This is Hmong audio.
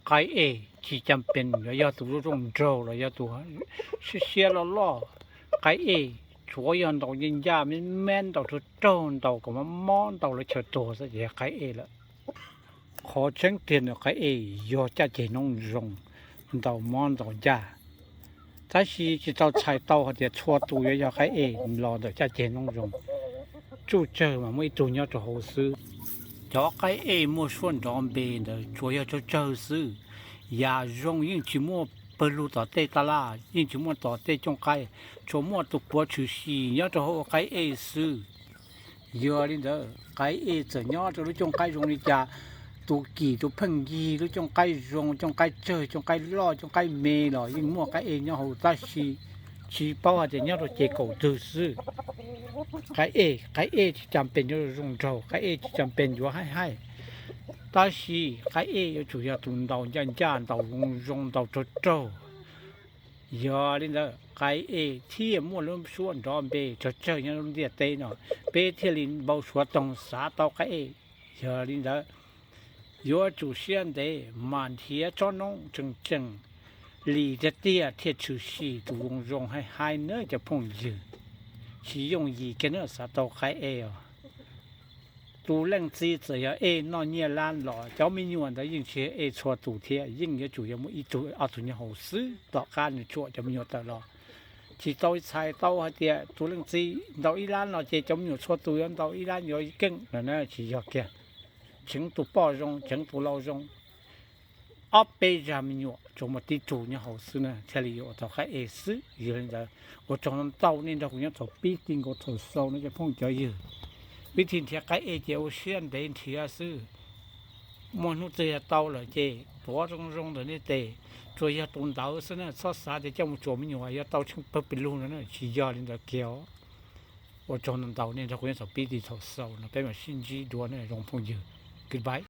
Qaib ej tsis cam pes yuav yog tus zoo zoo nraug los yog tus siab siab loj loj. Qaib ej tsuav yog ntaus ncaj ncaj me me, ntaus raug raug, ntaus kom mob mob, ntaus lawv chaw tuag xwb ces yog qaib ej lawm. Qhov tseeb tiag ntawm qaib ej yog caj ceg noob zoo, ntaus mob ntaus ncaj. Tab sis tsis tau txhais tau hais tias txhua tus yuav yog qaib ej los ntawm caj ceg noob zoo. Tsuj tsawg mas muaj ib tug nyob rau hauv xwb. Cov qaib ej muaj suab nrov npe ntawd tsuas yog tsawg tsawg xwb. Yam zoo yeej tsis muaj pawg lug tom tej tab laj, yeej tsis muaj tom tej cooj qaib, tsuas muaj tus puav tshwm sim nyob rau hauv qaib ej xwb. Yog li ntawd qaib ej txawm nyob rau lub cooj qaib zoo li cas, tus kim tus pheej yig lub cooj qaib zoo, cooj qaib tsawg, cooj qaib loj, cooj qaib me los yeej muaj qaib ej nyob hauv tab sis tsis paub hais tias nyob rau ces kaum twg xwb. Qaib ej, qaib ej tsis cam pes yuav zoo nraug, qaib ej tsis cam pes yuav haib haib. Tab sis qaib ej yuav tsum yog tus ntaus ncaj ncaj, ntaus zoo zoo, ntaus raug raug. Yog li ntawd qaib ej thiaj muaj lub suab nrov npe tsawg tsawg nyob lub ntiaj teb no, peb thiaj li npau suav toog xav tau qaib ej. Yog li ntawd yuav tsum siab ntev mas nrhiav tsob noob tseem tseem li tiag tiag thiaj tshwm sim tus zoo zoo haib haib nawb cov phooj ywg. Tsis yooj yim kiag na xav tau qaib ej os. Tus leej txiv txawm yog ej noj nyiaj lab los cov me nyuam ntawd yeej tsis yog ej txhua tus thiab, yeej yuav tsum yog muaj ib tug ob tug nyob hauv xwb tom qab nws tsuam cov me nyuam tawm los. Tsis tau txhais tau hais tias tus leej txiv ntaus ib lab no ces cov me nyuam txhua tus yuav ntaus ib lab yuav keej no na, tsis yog kiag. Tseev tus poj zoo, tseev tus lau zoo, ob peb zag me nyuam tsuas muaj tib tug nyob hauv xwb na thiaj li yuav ua tau qaib ej xwb. Yog li ntawd ua tsaug ntau nej nrog kuv nyob thaum pib ti nkaus thaum xaus no cov phooj cov ywg. Vib thib nrhiav qaib ej ces ua siab ntev nrhiav xwb. Muaj hnub twg yog tau lawm ces tuav zoo zoo ntawm nej tes, tsuas yog tus ntawd xwb na, txhob xav tias coj mus tsuam me nyuam yog tau tsheej pawg pes lug no na, tsis yog li ntawd kiag os. Ua tsaug ntau ntau nej nrog kuv nyob thaum pib ti thaum xaus no, peb mam sib ntsib dua na zoo phooj ywg. Goodbye.